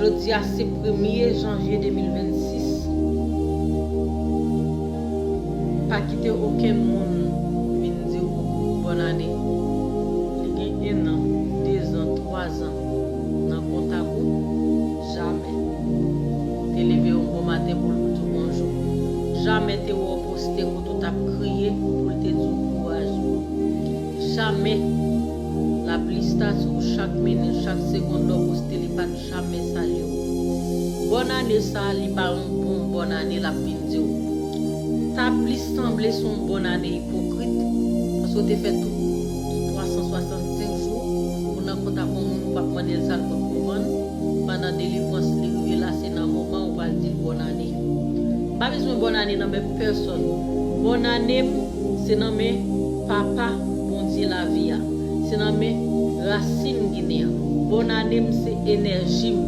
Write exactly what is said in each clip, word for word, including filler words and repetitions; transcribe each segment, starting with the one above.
Jodi a se premye janvye de mil vennsis. Pa kite okenn moun vin di w bòn ane. Li gen en an, de zan, twa zan nan kontak ou. Jamè te leve yon bon maten pou l di w bonjou. Jamè te wè w poste kote w t ap kriye pou l te di w kouraj. Jamè l ap li estati w chak minit, chak segonn lè w poste li pa t jamè salye w. Bòn ane sa a, li pa yon bon bòn ane l ap vin di w. Ta plis sanble se yon bòn ane ipokrit, paske w te fè tout twa san swasannsenk jou, ou nan kontak yon moun, ou p ap mande l sa l potko vann, pandan delivrans li rive la, se nan moman ou pral di l bòn ane. M pa bezwen bòn ane nan men pèsòn. Bòn ane m, se nan men Papa Bondye lavi a. Se nan men rasin Ginen an. Bòn ane m, se enèji m.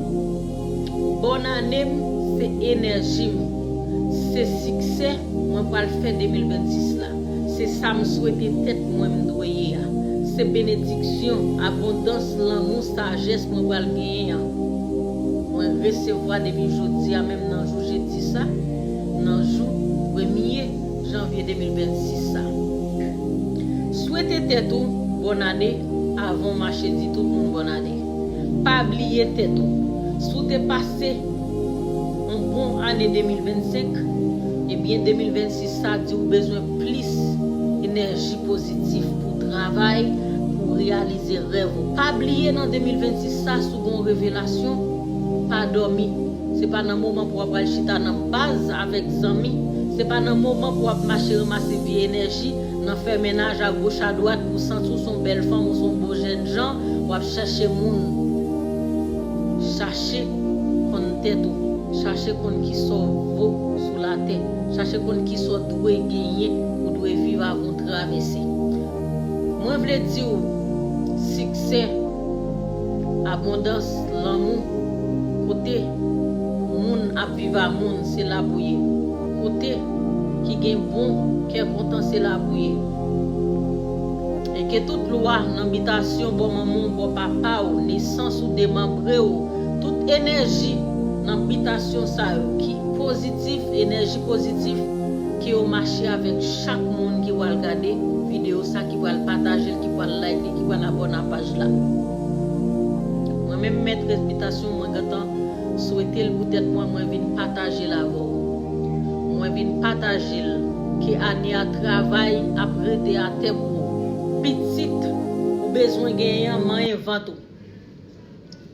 Bòn ane m, se enèji m. Se siksè mwen pral fè de mil vennsis la. Se sa m swete tèt mwen m dwe ye a. Se benediksyon, abondans, lanmou, sajès mwen pral genyen an. Mwen resevwa depi jodi a menm nan jou jedi sa, nan jou premye janvye de mil vennsis sa. Swete tèt ou bòn ane avan w mache di tout moun bòn ane. Pa bliye tèt ou. Si w te pase yon bon ane de mil vennsenk, ebyen de mil vennsis sa di w bezwen plis enèji pozitif pou travay, pou reyalize rèv ou. Pa bliye nan de mil vennsis sa, si w gen yon revelasyon, pa dòmi. Se pa nan moman pou w ap pral chita nan baz avèk zanmi. Se pa nan moman pou w ap mache ranmase vye enèji, nan fè mennaj agoch adwat, ou santi w se yon bèl fanm, ou se yon bon jèn jan, w ap chèche moun. Chache konn tèt ou. Chache konn kisa w vo sou latè. Chache konn kisa w dwe genyen, ou dwe viv avan w travèse. Mwen vle di w, siksè, abondans, lanmou, kote moun ap viv a moun, se la pou ye. Kote ki gen bon kè kontan, se la pou ye. E ke tout lwa nan bitasyon bò manman w, bò papa w, nesans ou, demanbre w, tout enèji nan bitasyon sa yo ki pozitif, enèji pozitif, ke yo mache avèk chak moun ki pral gade videyo sa, ki pral pataje l, ki pral like li, ki pral abòne a paj la. Mwen menm mètrès bitasyon, mwen gentan swete l pou tèt mwen, mwen vin pataje l avè w. Mwen vin pataje l ke ane a travay ap rete atè pou ou. Pitit ou bezwen genyen an, manyen vant ou.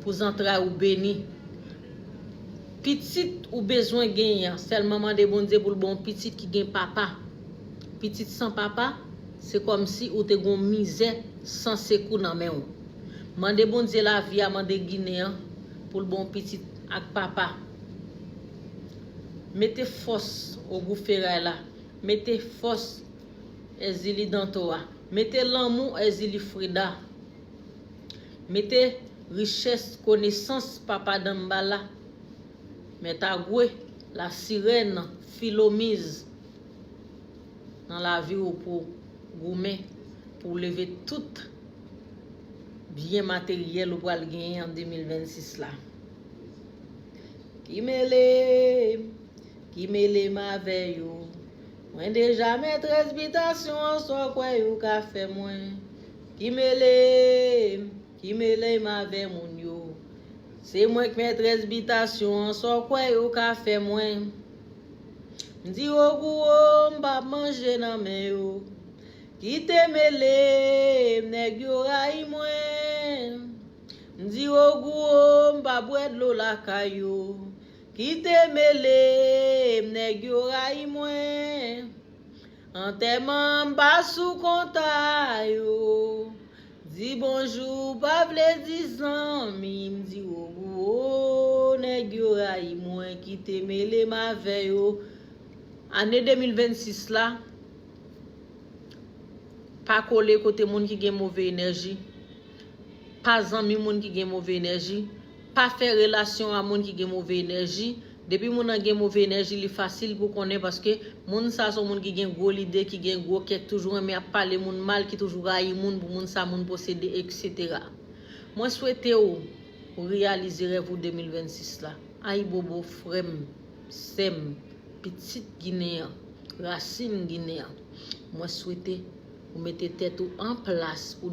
Pou zantray ou beni. Pitit ou bezwen genyen an, sèlman mande Bondye pou l ba w pitit ki gen papa. Pitit san papa, se kòmsi ou te gen yon mizè san sekou nan men w. Mande Bondye lavi a, mande Ginen an pou l ba w pitit ak papa. Mete fòs Ogou Feray la, mete fòs Èzili Danto a, mete lanmou Èzili Freda. Mete richès konesans Papa Danmbala, Mèt Agwe, Lasirèn, Filomiz nan lavi w pou goumen, pou leve tout byen materyèl ou pral genyen an de mil vennsis la. Ki mele m, ki mele m avè yo. Mwen deja mètrès bitasyon an, sa w kwè yo ka fè mwen. Ki mele m, ki mele m avè moun yo. Se mwen k mètrès bitasyon an, sa w kwè yo ka fè mwen. M di Ogou o, m p ap manje nan men yo. Kite mele m, nèg yo rayi mwen. M di Ogou o, m pa bwè dlo lakay yo. Kite mele m, nèg yo rayi mwen. Antèman m pa sou konta yo. Di bonjou pa vle di zanmi, m di Ogou o, nèg yo rayi mwen, kite mele m avè yo. Ane de mil vennsis la, pa kole kote moun ki gen move enèji. Pa zanmi moun ki gen move enèji. Pa fè relasyon a moun ki gen move enèji. Depi moun nan gen move enèji, li fasil pou konnen, paske moun sa se yon moun ki gen gwo lide, ki gen gwo kè, ki toujou renmen ap pale moun mal, ki toujou rayi moun pou moun sa moun posede, etsetera. Mwen swete w Ou reyalize rèv ou de mil vennsis la. Ayibobo frè m, sè m, pitit Ginen an, rasin Ginen an. Mwen swete ou mete tèt ou an plas pou